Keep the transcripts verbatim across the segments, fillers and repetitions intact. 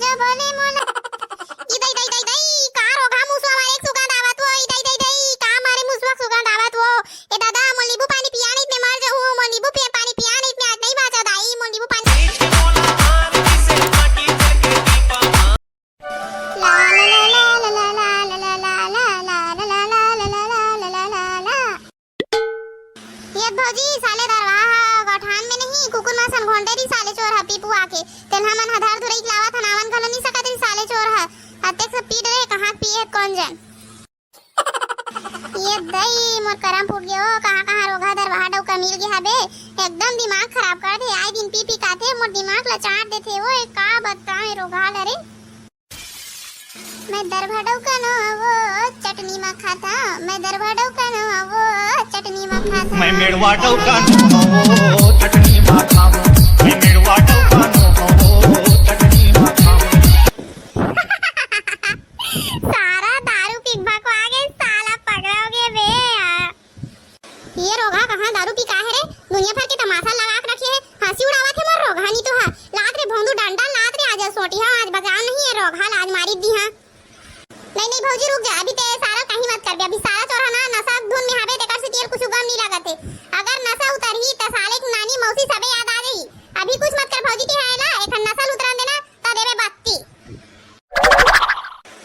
जो बोले मोला। ई दई, दई, दई, दई, का रोगहा मुसवा मारे के सुगंध आवत वो? ई दई, दई, दई, का मारे मुसवा के सुगंध आवत वो? ए दादा, मोर नींबू पानी पिया, नहीं त मैं मर जाहूं। मोर नींबू पि-, पानी पिया, नहीं त मैं आज नहीं बांचा दाई। मोर नींबू पानी। ला, ला, ला, ला। ये भौजी, साले दरवा ह गौठान में नहीं, कुकुर मासन घोंटे रही साले चोर ह पीपू आके। तेन हमन ह धर धुरई के लावत हन, आवन घलो नहीं सकत रही साले चोर ह। अतेक से पीट रहे, कहाँ के पिए कौन जन। ये दई, मोर करम फूट गयो, कहाँ कहाँ रोगहा दरवा डौका मिल गया बे। एकदम दिमाग खराब कर दे, आए दिन पी पी काथे, मोर दिमाग ल चाट देथे। ओए, का बताएं रोगहा ल रे। मैं दरभा डौका नो वो चटनी मा खाता, मैं दरभा डौका नो वो चटनी मा खाता। मैं मेड़वा डौका नो वो चटनी मा खावा, मैं मेड़वा डौका नो वो चटनी मा खावा। सारा दारू पी के भकवा गे, साला पगला हो गे बे। ये रोगहा कहाँ दारू पी का है रे? दुनिया भर के तमाशा लगा के रखे है, हंसी उड़ावत है मोर रोगहा नी तो हा। लात रे भोंदू डंडा लात रे, आज सोटी हा, आज बजान नहीं है रोगहा, लाज मारी दी हा। नहीं, नहीं भौजी रुक जा, अभी ते सारा कहीं मत करबे, अभी सारा चोर हा ना नशा धुन में हावे, तेकर से तेल कुछ गम नहीं लागत है। अगर नशा उतरही त साले के नानी मौसी सबे याद आ जाही। अभी कुछ मत कर भौजी, ते हा एला एखन नशा उतरन देना, त देबे बत्ती।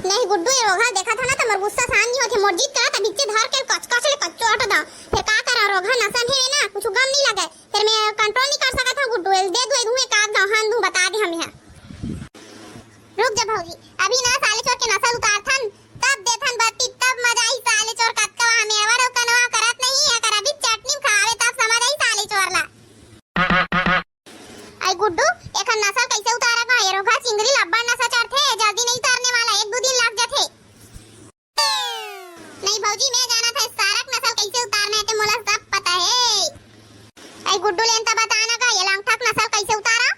नहीं गुड्डू, ये रोगहा देखा था ना, त मोर गुस्सा शांत नहीं होथे, मोर जीत करा त बिच्चे धर के कचकच ले कच्चो हट दा। फिर का करा, रोगहा नशा में है ना, कुछ गम नहीं लगे, फिर मैं कंट्रोल नहीं कर सकत हूँ गुड्डू, एल दे दू, एक आध गाँव हान दू, बता दे हम यहाँ। रुक जा भौजी, अभी ना साले चोर के नशा उतारथन, तब देथन बत्ती, तब मजा आई। साले चोर कतका वहाँ मेवा डौका नवा करत नहीं, एकर अभी चटनी खावे तब समझ आई साले चोर ला। आई गुड्डू, एखन नसल कइसे उतारा गा? ए रोगहा चिंगरी ल अब्बड़ नसा चढ़थे, जल्दी नइ उतरने वाला, एक दू दिन लग जथे। नहीं भौजी, मैं जानत हंव सारा के नसल कइसे उतारना हे, ते मोला सब पता हे। आई गुड्डू, लेन त बता ना गा, ये लंगठा के नसल कइसे उतारा?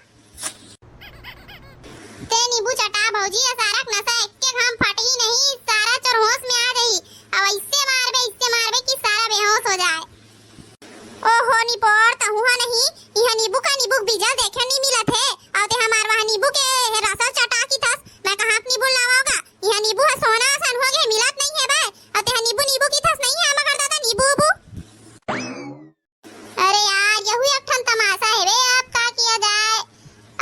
ते नींबू चटा भौजी, ये सारा के नसा एक्के घाम फटही नहीं, सारा चोर होश में आ जाही। अब अइसे मारबे, अइसे मारबे कि सारा बेहोश हो जाए। ओहो निपोर, तहूं ह नहीं, इहां नींबू का नींबू के बीजा देखे नहीं मिलत हे। अउ ते हमार वहां नींबू के हे रसा चटा की थस, मैं कहां के नींबू लावा होगा? इहां नींबू ह सोना असन हो गे, मिलत नहीं हे बे। अउ ते ह नींबू नींबू की थस नहीं हे, मगर दादा नींबू उबू। अरे यार, यहू एक ठन तमाशा हे बे, अब का किया जाए?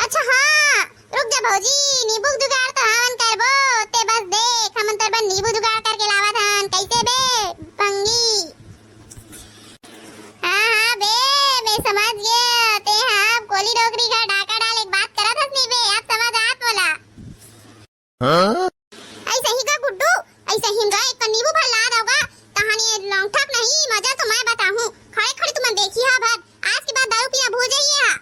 अच्छा हाँ, रुक जा भौजी, नींबू के जुगाड़ तो हमन करबो, ते बस देख, हमन तोर बर नींबू जुगाड़ करके लावत हन। कइसे बे, भंगी? हाँ, हाँ बे, मैं समझ गे, ते हाँ कोली डोकरी का डाका डाले के बात करत हस नी बे, अब समझ आत मोला। हाँ? अइसे ही का गुड्डू, अइसे ही गा एक नींबू भर ला दव गा, तहानी लौंगठक नहीं, मजा तो मैं बताहूँ। खड़े खड़े तुमन देखी हा भर, आज के बाद दारू पिया भूल जाइए हा।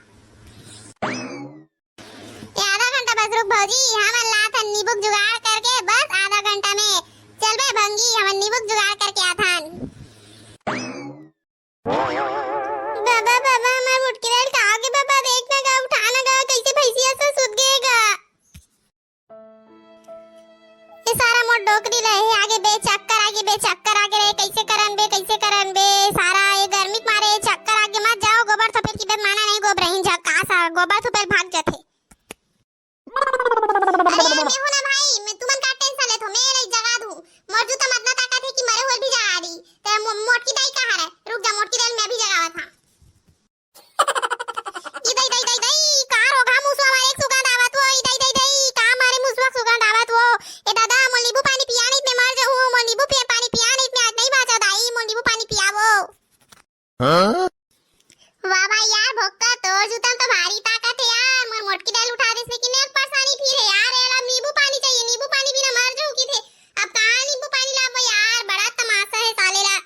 ये आधा घंटा बस रुक भौजी, हमन लात हन नींबू के जुगाड़ करके, बस आधा घंटा में। चल बे भंगी, हमन नींबू के जुगाड़ करके आथन। बाबा, बाबा, हमार मुटकी दाई का आगे बाबा, देख ना गा, उठा ना गा, कइसे भैंसिया से सुत गए गा। ये सारा मोर डोकरी ला, हे आगे बे, चक्कर आगे बे, चक्कर आगे रे, कइसे करन बे, कइसे करन बे, सारा ये गर्मी के मारे चक्कर आगे, मत जाओ, गोबर थोपेल की बे, माना नहीं गोबर ही झक्का सा, गोबर थोपेल भाग जथे। अरे मैं हूं ना भाई, मैं तुमन का टेंशन लेथो, मैं नहीं जगा दूं। मोर जूता मतना ताकत हे कि मरे होल भी जगा दी। ते मो-, मोटकी दाई कहाँ रे? रुक जा, मोटकी दाई मैं भी जगावत हां। ई दई, दई, दई, दई, का रोगहा मुसवा मारे के सुगंध आवत हो? ई दई, दई, दई, का मारे मुसवा के सुगंध आवत हो? ए दादा, मोर नींबू पानी पिया, नहीं त मैं मर जाहूं। मोर नींबू पिया, पानी पिया, नहीं त मैं आज नहीं बांचा दाई। मोर नींबू पानी पियावो। हाँ? वाह भाई यार, भोक्का, तोर जूता में तो भारी ताकत है यार। मोर मोटकी दाई उठा देस, लेकिन एक परेशानी फिर है यार, एला नींबू पानी चाहिए, नींबू पानी बिना मर जाऊं की थे। अब कहाँ नींबू पानी लाबो यार, बड़ा तमाशा है साले ला।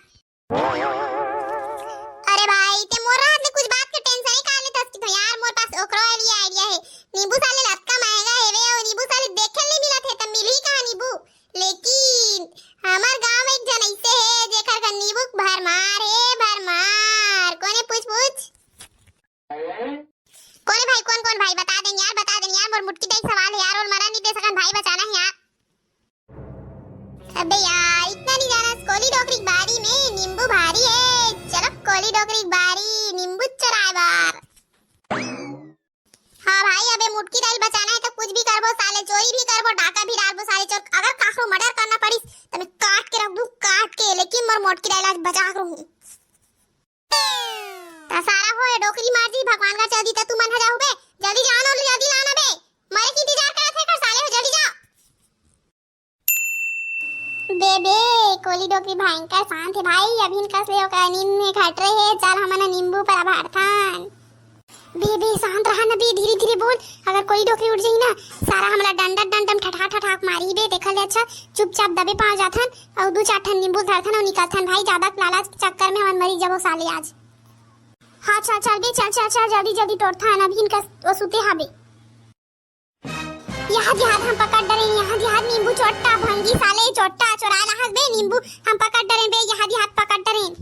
अरे भाई, ते मोर हाथ में कुछ बात के टेंशन ही काहे लेथस कि तो यार, मोर पास ओकरो लिए आइडिया है। नींबू साले लतका महंगा है वे, और नींबू साले देखे नहीं मिलत है, तब मिलही कहाँ नींबू? लेकिन हमर गांव में एक झन अइसे हे, जेकर घर नींबू के भरमार हे, भरमार। कोने पूछ, पूछ। कोने भाई, कोन, कोन भाई? बता देन यार, बता देन यार, मोर मुटकी दाई सवाल हे यार, और मरा नहीं दे सकन भाई, बचाना है यार। अबे यार, इतना नहीं जाना, कोली डोकरी के बारी में नींबू भारी है। चलो कोली डोकरी के बारी, नींबू चुराए बार। हाँ भाई, अबे मुटकी दाई बचाना है तो कुछ भी करबो, साले चोरी भी करबो, डाका भी डालबो साले चोर। अगर काकरो मर्डर करना पड़िस त मैं काट के रख दूं, काट के, लेकिन मोर मोटकी दाई ला आज बचा के रहूं। त सारा हो ए डोकरी मार जी, भगवान का चल दी त तुमन ह जाहू बे। जल्दी जाओ ना, जल्दी लाना बे। मरे के इंतजार करत हे कर साले हो, जल्दी जाओ। बे बे, कोली डोकरी भयंकर शांत हे भाई, अभिन कस ले ओकर नींद में खट रहे हे। चल हमन ह नींबू पर अभारथन। बे बे, शांत रहा न बे, धीरे धीरे बोल। अगर कोली डोकरी उठ जाही ना, सारा हमला डंडा डंडम ठठा ठठा मारी बे। देखल ले अच्छा, चुपचाप दबे पाँव जाथन अउ दू चार ठन नींबू धरथन अउ निकलथन भाई। ज्यादा लालच के चक्कर में हमन मरी जबो साले आज। हाँ चल चल बे, चल चल चल, जल्दी जल्दी टोरथन, अभिन कस ओ सुते हाबे। यहाँ जिहाद हम पकड़ डरेन, यहाँ जिहाद नींबू चोट्टा, भंगी साले चोट्टा, चोराय लाहस बे नींबू, हम पकड़ डरेन बे, यहाँ जिहाद पकड़ डरेन।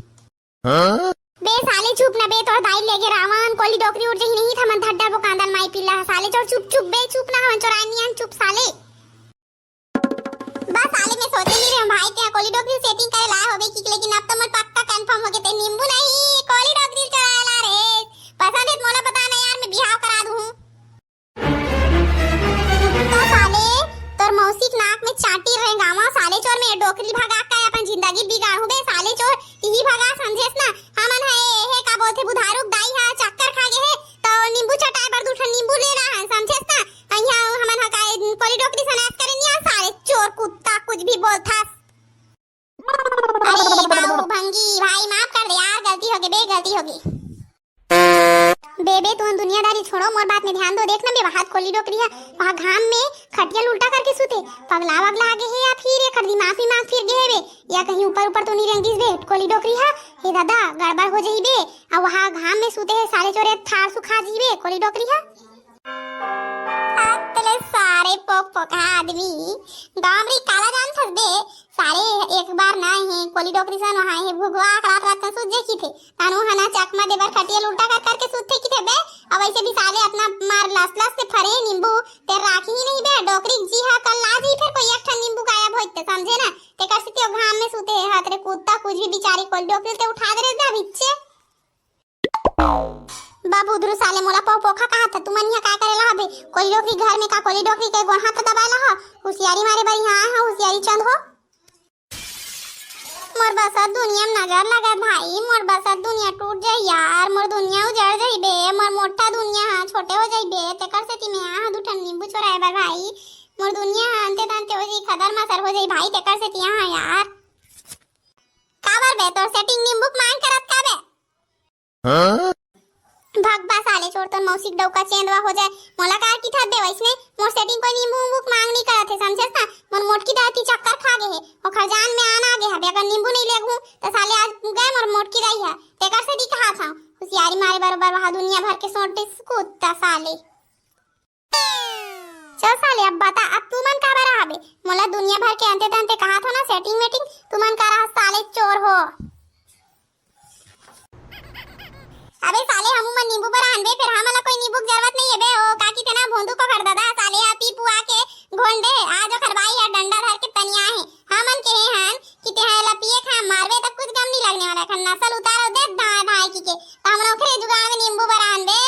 हाँ? बे साले चुप ना बे, तोर दाई लेगे रावण, कोली डोकरी उठ जही नहीं, हमन धड्डा बोकांदन माई पिल्ला, साले चोर चुप चुप बे, चुप ना, हमन चोराय नियन, चुप साले। बस साले मैं सोचे नहीं रहे भाई, ते कोली डोकरी सेटिंग करे ला होबे की, लेकिन अब तो मोर पक्का कंफर्म हो गए, ते नींबू नहीं, कोली डोकरी चोराय ला रे। पसंद है तो मोला बता ना यार, मैं बिहाव करा दूँ। कुत्ता साले, तोर मौसी के नाक में चांटी रेंगावा साले चोर, मैं डोकरी भगा के अपन जिंदगी बिगाड़ू बे साले चोर, इही भगा समझेस ना। हमन ह ए, हे का बोलथे बुधारू के दाई ह चक्कर खा गे हे, तो नींबू चटाए बर दू ठन नींबू ले रहा है समझेस ना। अइहा हमन ह का कोली डोकरी सनास करे निया साले चोर कुत्ता कुछ भी बोलथस। अरे बाबू भंगी भाई माफ कर दे यार, गलती होगे बे, गलती होगे। बे बे, तुम दुनियादारी छोड़ो, मोर बात में ध्यान दो। देख ना बे, वहां कोली डोकरी है, वहां घाम में खटिया ल उल्टा करके सूते, पगला वगला आगे है या फिर एकर दिमाग विमाग फिर गए है बे, या कहीं ऊपर ऊपर तो नहीं रेंगिस बे कोली डोकरी है। हे दादा, गड़बड़ हो जाई बे। अब वहां घाम में सूते है साले चोरे, थार सुखा जी बे कोली डोकरी है। अतले सारे पोक पोका आदमी, गांव री काला जान थस बे। सारे एक बार ना हे कोली डोकरी सन वहां हे भुगवा रात रात सन सुत जे की थे। तानू हना चकमा देबर खटिया ल उल्टा कर करके सुत थे की थे बे। अब ऐसे भी साले अपना मार लस लस से फरे नींबू, ते राखी ही नहीं बे। डोकरी जी हा कल ला जी फिर कोई एक ठन नींबू गायब होई ते समझे ना। ते कर सितियो घाम में सूते हे हाथ रे कुत्ता कुछ भी बिचारी कोली डोकरी ते उठा दे रे जा बिच्चे। बाबू उधरू साले मोला पो-, पोखा कहा था, तुमन यहाँ का करे ला हबे? कोली डोकरी घर में का कोली डोकरी के गोड़ हाथ दबाए ला हो? होशियारी मारे बर यहाँ आए हो, होशियारी चंद हो। मोर बसत दुनिया में नजर लगा भाई, मोर बसत दुनिया टूट जाए यार, मोर दुनिया उजड़ जाई बे, मोर मोटा दुनिया हा छोटे हो जाई बे, तेकर सेती मैं यहाँ दू ठन नींबू चोराए बर भाई, मोर दुनिया हा अंते तंते हो जाई, खदर मसर हो जाई भाई, तेकर सेती यहाँ यार। काबर बे तोर सेटिंग नींबू के मांग करत का बे? हाँ? भगबा साले चोर, तोर मौसी के डौका चेंदवा हो जाए। मोला कार की था दे वैसने, मोर सेटिंग कोई नींबू उंबू के मांग नहीं करत हे, समझेस ना? मोर मोटकी दाई ती चक्कर खा गे हे, ओखर जान में आन आ गे हबे। अगर नींबू नहीं लेगहूं, त साले आज गए मोर मोटकी दाई हे। तेकर से दी कहा था, होशियारी मारे बरोबर वहां दुनिया भर के सोटिस कुत्ता साले। चल साले, अब बता, अब तुमन काबर आबे? मोला दुनिया भर के अंते तंते कहा था ना, सेटिंग वेटिंग, तुमन करा साले चोर हो। अबे साले, हमू मन नींबू बर आनबे, फिर हमन ला कोई नींबू के जरूरत नहीं है बे। ओ काकी तेना भोंदू को कर दादा, साले आ पी पुआ के घोंडे, आज ओकर बाई ह डंडा धर के तनिया है। हमन के हे हन कि तेहा एला पिए खा मारबे त कुछ गम नहीं लगने वाला। खन नसल उतारो दे धाय धाय की के, त हमन ओखरे जुगाड़ में नींबू बर आनबे।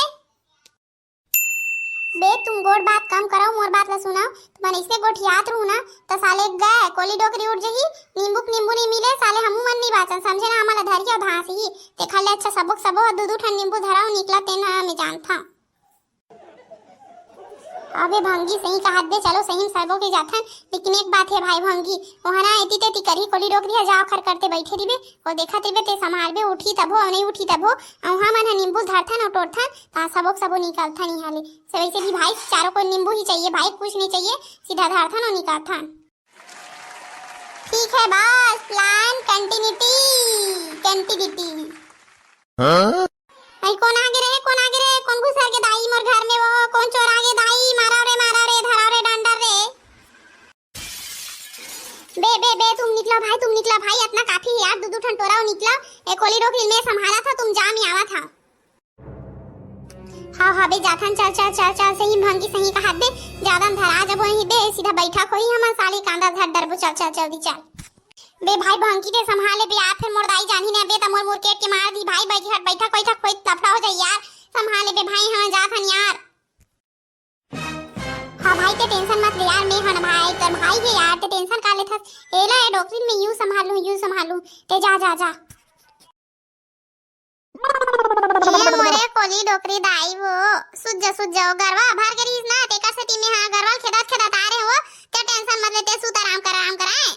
बे तुम गोठ बात कम करो, मोर बात ला सुनाओ। तुमन ऐसे गोठियात रहू ना, त साले गए कोली डोकरी उठ जही, नींबू के नींबू नहीं मिले, साले हमू मन नहीं बाचन, समझे ना, हमन ला धरिया धास ही। तेखर ले अच्छा सबो के सबो ह दू दू ठन नींबू धराओ निकला, तेन ह मैं जानथव। अबे भंगी सही कहत बे, चलो सही में सबो के जाथन, लेकिन एक बात है भाई भंगी, ओहना एती तेती करही कोली डोकरी ह जाओ खर करते बैठे रहिबे, ओ देखत रहिबे ते संभालबे, उठी तभो, अउ नहीं उठी तभो, अउ हमन ह नींबू धरथन अउ टोरथन, ता सबो के सबो निकलथन इहाँ ले। से वैसे भी भाई चारों को नींबू ही चाहिए भाई, कुछ नहीं चाहिए, सीधा धरथन अउ निकलथन। ठीक है बस, प्लान कंटिन्यूटी, कंटिन्यूटी। हाँ? भाई कौन आगे रे, कौन आगे रे, कौन घुसर के दाई मोर घर में, वो कौन चोर आगे दाई, मारा रे, मारा रे, धरा रे, डंडा रे। बे बे बे, तुम निकलो भाई, तुम निकलो भाई, इतना काफी है यार, दू दू ठन टोरा निकलो। ए कोली डोकरी मैं संभाला था, तुम जा, मैं आवा था। हाँ हाँ बे जाथन, चल चल चल चल, सही भंगी सही कहा बे, ज्यादा धरा जबो नहीं बे, सीधा बैठा कोई हमन साली कांदा धर डरबो, चल चल जल्दी चल। बे भाई भंगी के संभाले बे, आप फिर मोर दाई जानी ना बे, त मोर मुरकेट के मार दी भाई, बैठ हट बैठा कोई ठक कोई लफड़ा हो जाई यार, संभाले बे भाई, हाँ जाथन यार। भाई ते tension मत ले यार, मैं हन भाई, तोर भाई हे यार, ते tension का लेथस? एला ए डोकरी ल मैं यूं संभालूं, यूं संभालूं, ते जा, जा, जा। ए मोरे कोली डोकरी दाई वो, सुत जा, सुत जा, गरवा भर गे रिहिस ना, तेकर सेती मैं हा गरवा ल खेदत खेदत आ रहे हो, ते tension मत ले, ते सुत आराम कर, आराम कर, आए।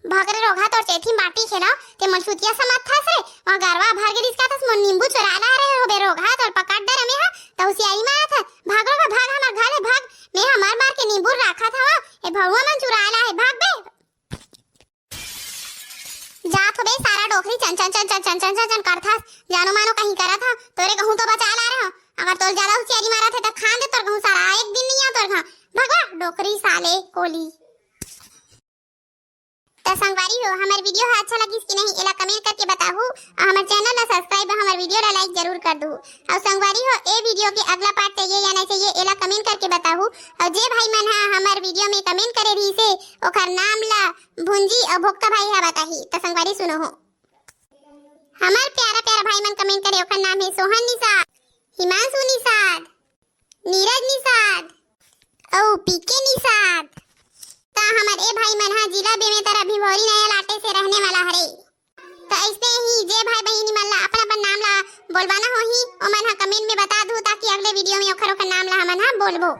भग रे रोगहा, तोर चेथी माटी खेला, ते मोर सुतिया समझथस रे, वहाँ गरवा भर गे रिहिस का थस, मोर नींबू चुराय ला रहे होबे रोगहा, तोर पकड़ डरे में हा, त हुसियारी मारत हस, भाग रोगहा, भाग हमर घर ले, भाग, मैं हा मर मर के नींबू राखत हवा, ए भौवा मन चुराय ला हे, भाग बे। जात होबे सारा डोकरी चन चन चन चन चन चन चन चन करथस, जानो मानो कहीं करत हा, तोरे कहूँ तो बचा ला रहे हो, अगर तोर ज्यादा हुसियारी मारत हे त खान दे तोर कहूँ सारा, एक दिन नहीं आ तोर घर, भगवा डोकरी साले कोली। त संगवारी हो, हमर video ह अच्छा लगिस कि नहीं, एला comment करके बताहू, अउ हमर channel ला subscribe, हमर video ला like जरूर कर दू। अउ संगवारी हो, ए video के अगला part चाहिए या नहीं चाहिए, एला comment करके बताहू। अउ जे भाई मन ह हमर video में comment करे रहिसे, ओखर नाम ला भुंजी अउ भोक्ता भाई ह बताही। त संगवारी सुनो हो, हमर प्यारा प्यारा भाई मन comment करे, ओखर नाम हे सोहन निषाद, हिमांशु निषाद, नीरज निषाद अउ पीके निषाद। त हमर ए भाई मन ह जिला बेमेतरा भिवरी नया लाटे से रहने वाला हरे। त अइसने ही जे भाई बहिनी मन ला अपन अपन नाम ला बोलवाना होही, ओमन ह comment में बता दू, ताकि अगले video में ओखर ओखर नाम ला हमन ह बोलबो।